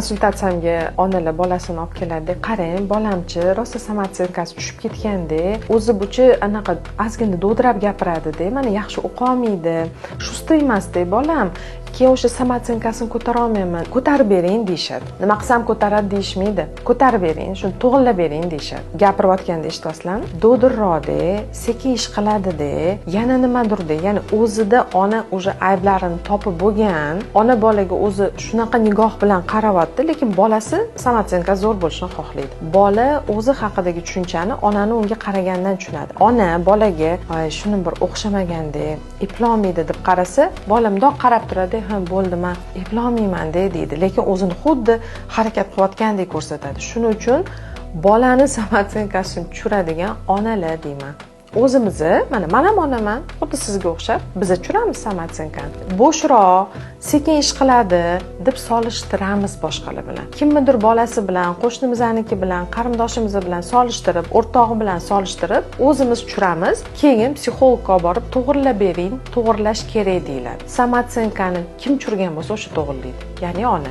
Konsultatsiyamga onalar bolasini olib keladi: "Qarang, bolamchi, rosa самооценка si tushib ketganda, o'zi buchi anaqa ozgina dovdirab gapiradida, mana yaxshi o'qiyolmaydi, шустрый emasda bolam, keyin o'sha самооценка sini ko'tarolmayman, ko'tarib bering", deyishadi. "Nima qilsam ko'taradi?" deyishmaydi, "Ko'tarib bering, shuni to'g'irlab bering", deyishadi. Gapirayotganda eshityapsizlarmi? Dovdirroqda, sekin ish qiladida, yana nimadirda, ya'ni o'zida ona уже ayblarini topib bo'lgan. Ona bolaga o'zi shunaqa nigoh bilan qarayapti, lekin bolasi самооценка zo'r bo'lishini xohlaydi. Bola o'zi haqidagi tushunchani onani unga qaragandan tushunadi. Ona bolaga "Shuni bir o'xshamaganda, eplolmaydi" deb qarasa, bola mundoq qarab turadi: "Ha, bo'ldi, man eplolmaymanda", deydi, lekin o'zini xuddi harakat qilayotgandek ko'rsatadi. Shuning uchun bolani самооценка sini tushiradigan onalar deyman. O'zimizni, mana, man ham onaman, xuddi sizga o'xshab, biza tushiramiz самооценка ni. Bo'shroq, sekin ish qiladi deb solishtiramiz boshqalar bilan, kimnidir bolasi bilan, qo'shnimizniki bilan, qarindoshimiz bilan solishtirib, o'rtog'i bilan solishtirib o'zimiz tushiramiz. Keyin psixologga olib borib, "To'g'irlab bering, to'g'irlash kerak", deyiladi. Самооценка ni kim tushirgan bo'lsa, o'sha to'g'irlaydi, ya'ni ona.